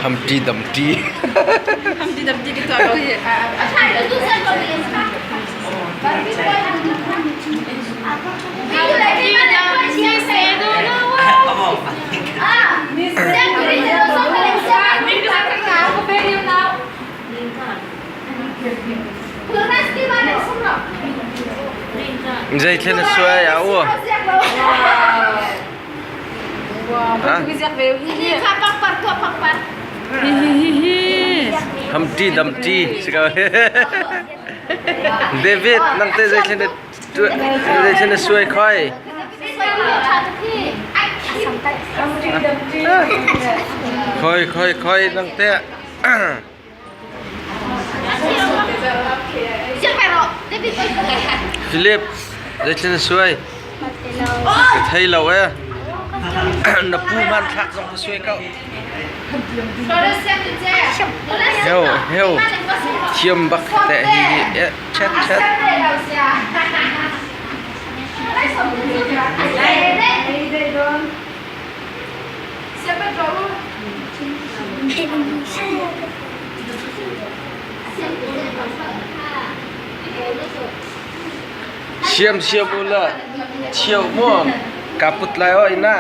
Humpty Dumpty. Humpty Dumpty ka tuah ko. Zeithlen a suai a u. Humpty Dumpty si ko. David nang te zeithlen zeithlen na suai khoi. Khoi khoi khoi nang te. Philip zeithlen na suai. Ka thei lo e. Na pu hmanthlak zong ka suai ko. Heo heo thiam bak te hi hi chat chat. Siam siam u la chiao mu ka put lai o ina.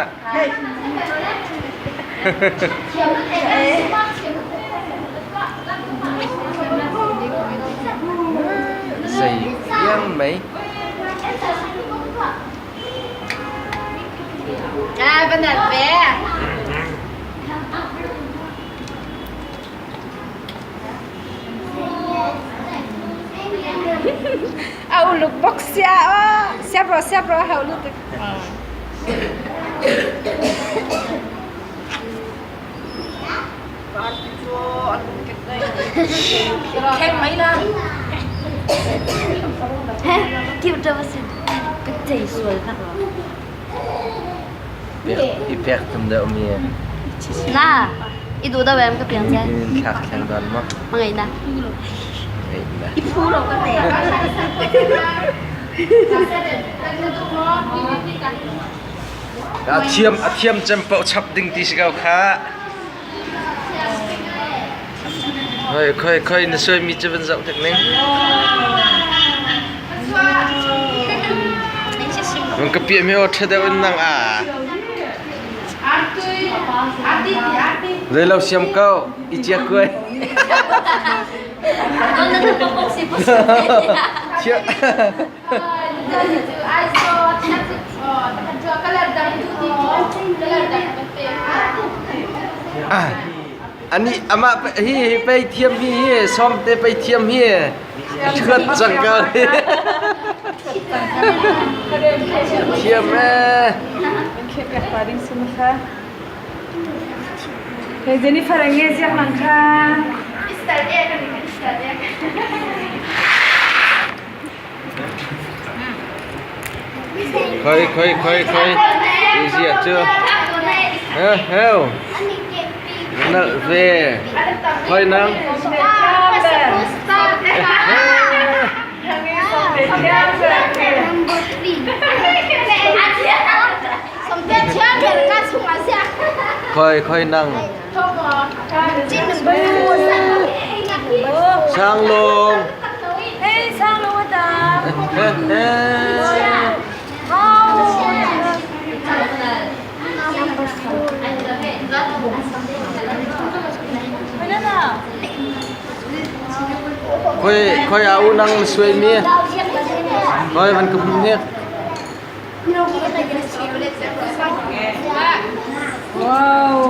Zei iang mei. À, bên này bé. A uluk bok sia o. Siap ro siap ro ha uluk. Khen mấy la. Kịp cho bác sĩ cái chảy suối khác rồi. I pek tum deuh mi. Na, i duh deuh em ka piang che. In thlak thleng don ma. Mangai na. Ngai na. I phu lo ka te. A thiam a thiam cem paoh chap ding ti si ko kha. Khoi khoi khoi na suai mi cu van zoh tek ning. Van ka piah mi aw ṭha deuh in nang a. Zei lo siam ko i cia kuai. Ani amah hi hi pei thiam hi hi som te pei thiam hi thuat cang ka thiam e. Hey Jennifer nge ziak lang kha. Khoi khoi khoi khoi easy ah cu. Heo heo. Nalh ve. Khoi nang. Khoi khoi nang. Sang lung. Hey, sang lung ta. Khoi khoi a u nang suai mi. Khoi van ka hmu hnek. Wow.